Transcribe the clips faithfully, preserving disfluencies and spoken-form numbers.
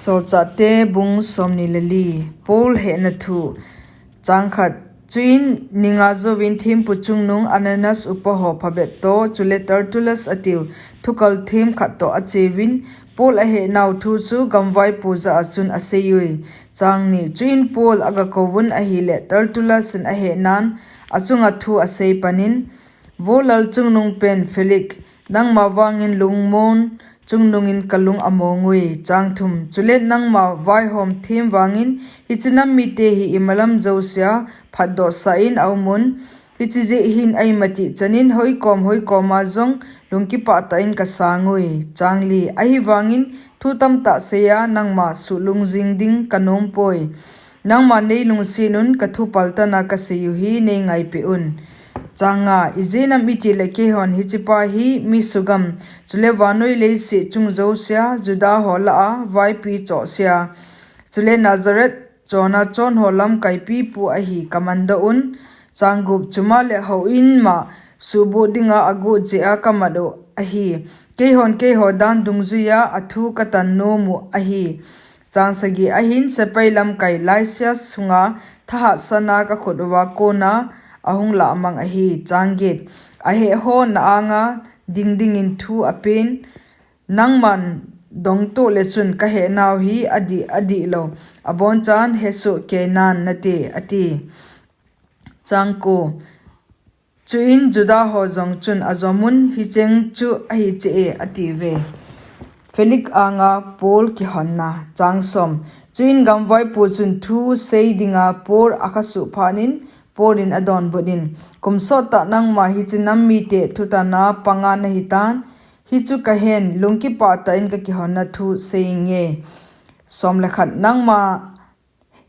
Solchahte bung somni le li. Paul hehna thu. Chang khat. Chuin ni nga jouvin thempu chungnung Ananias upa ho phabep toh, chule Tertullus atiu thukal them khat toh acheuvin, Paul ahehnau thu chu gamvaipo jah a chun aseiyui. Chang ni. Chuin Paul agakouvun ahile, Tertullus in ahehnan achunga thu asei panin, Vo lal chungnung pen Felix, nangma vangin lungmon chungnungin kalung amongui. Chang thum. Chule nangma vaihom them vangin hiche nam mite hi imalam jousea phatdohsah in aumun, hiche jeh hin ahimatih chanin hoikom hoikoma jong lungkipah tah in kasangui. Chang li. Ahivangin thu tamtah seiya nangma suhlungjing ding kanompoi. Nangma neilungsetnun kathu paltan'a kaseiyu hi neingaipeh un. Chang nga. Ijeh inem itile keihon hichepa hi mi sugam, chule vannoi leiset chung jousea Juda ho lah a vaipi chohsea, chule Nazareth chonna chonho lamkai pipu ahi kamandoh un. Chang gup. Chuma le houin ma suhboh dinga agot jeh a kamat u ahi. Keihon keiho dan dungjuiya athu katan nomu ahi. Chang sagi. Ahin sepai lamkai Lisias sunga thahatsahna kakhut uva kona ahung lahmang ahi. Chang get. Ahehho na-anga dingdingin thu apen, nangman dongtoh le chun kahehnau hi adih, adihlou abonchan hesoh keinan nate, ati. Chang ko. Chuin Juda ho jong chun ajomun, hicheng chu ahicheh e, atiuve. Felix anga Paul kihonna. Chang som. Chuin gamvaipo chun thu sei dinga Paul akhasuh phatnin, Paul in adonbutnin, Kum sottah nangma hiche nam mite thutan'a panga nahitan, hichu kahen, lungkipah tah in kakihonna thu seinge. Som le khat. Nangma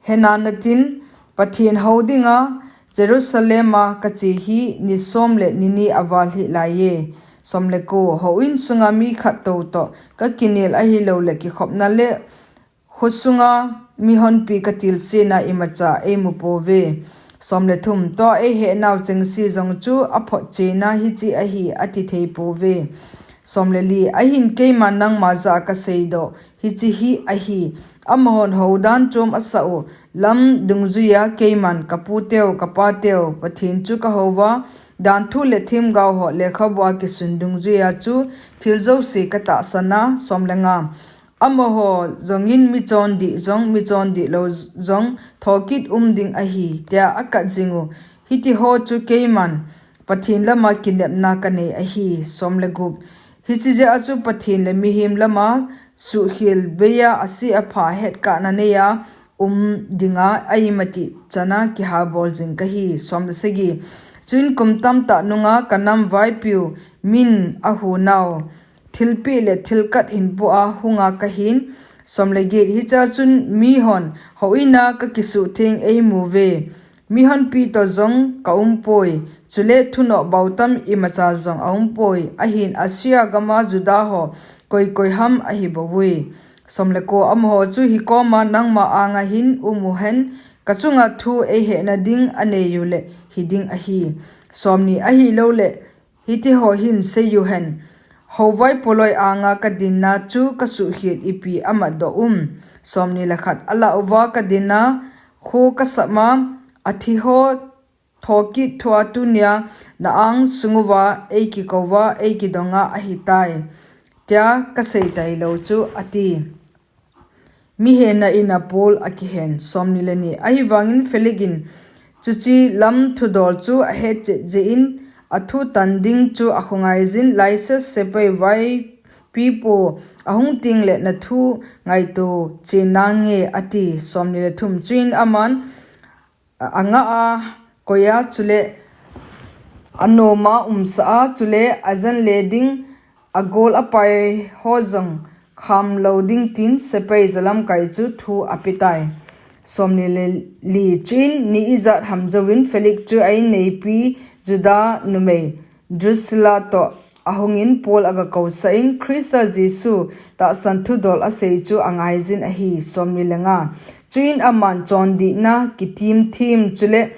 hena natin, Pathen hou dinga Jerusalem a kache hi ni som le ni ni aval hih laiye. Som le ko. Houin sunga mi khat toutoh kakinel ahilouleh kikhopna le khosunga mihonpi katilsena imacha eimupouve. Som le thum. Tua eihehnau chengse jong chu aphotchenna hiche ahi atithei pouve. Som le li. Ahin keiman nangma jah a kaseidoh hiche hi ahi, amahon houdan chom asah u lam dungjuiya keiman kaputeu kapateu Pathen chu kahouva, danthu le themgao ho lekhabua kisun dungjuiya chu thil jouse katahsana. Som le nga. Amaho jongin michondih jong michondihlou jong thokit um ding ahi, tia akat jing u. Hitiho chu keiman Pathen lama kinepna kanei ahi. Som le gup. Hiche jeh a chu Pathen le mihem lama suhkhel beiya ase apha hetkahna neiya um dinga aimatih chana kihabol jing kahi. Som le sagi. Chuin kum tamtah nunga kanam vaipiu min ahunau thilpeh le thilkat hinpoh a hunga kahin. Som le get. Hichea chun mihon houina kakisuhtheng eimuve. Mihonpi toh jong kaumpoi, chule thunoh bautam imacha jong aumpoi, ahin Asia gama Juda ho koi koi ham ahibouvui. Som le ko. Amaho chu hikoma nangma anga hin umuhen, kachunga thu eihehna ding aneiyu le hiding ahi. Som ni. Ahilouleh hitiho hin seiyu hen, houvaipo loi anga kadinna chu kasuhkhel ipi amatdoh um? Som ni le khat. Alah uva kadinna kho kasapma, athiho thokit thua tunia na-ang sunguva eikikouva eikidonga ahitai, tia kaseitailou chu, ati. Mihena ina Paul akihen. Som ni le ni. Ahivangin Felix in chuche lam thudol chu ahetchet jeh in athu tan ding chu akhongaijin, Lisias sepai vaipipu ahung tengle nathu ngaito chen nange, ati. Som ni le thum. Chuin aman angah a koiya chule anoma umsah a, chule ajenle ding agol apai ho jong khamlou ding tin sepai jalamkai chu thu apetai. Som ni le li. Chuin ni ijat ham jouvin Felix chu a-inneipi Juda numei Drusilla toh ahungin Paul agakousah in Christa Jesu tahsan thudol asei chu angaijin ahi. Som ni le nga. Chuin aman chondihna kitimthim chule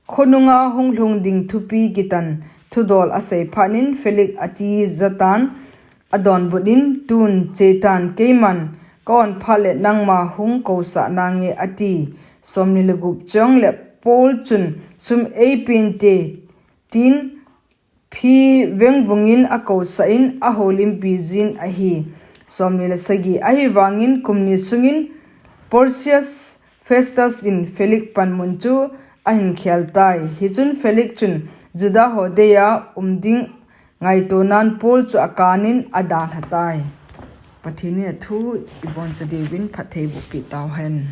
khonunga hunglhung ding thupi kitan thudol asei phatnin Felix atijatan adonbutnin, tun chetan, keiman ka-on phat le nangma hung kousah nange, ati. Somni le gup chang le Paul chun, sum eipente, tin phi vengvungin akousah in ahoulimpi jin ahi. Somni le sagi, ahivangin kum ni sungin Porcius Festus in Felix panmun chu ahin khel tai. Hichun Felix chun Juda ho deiya um ding ngaitonan Paul chu akanin adalha tai. Pathen in athu iboncha diuvin phatthei bohpi tauhen.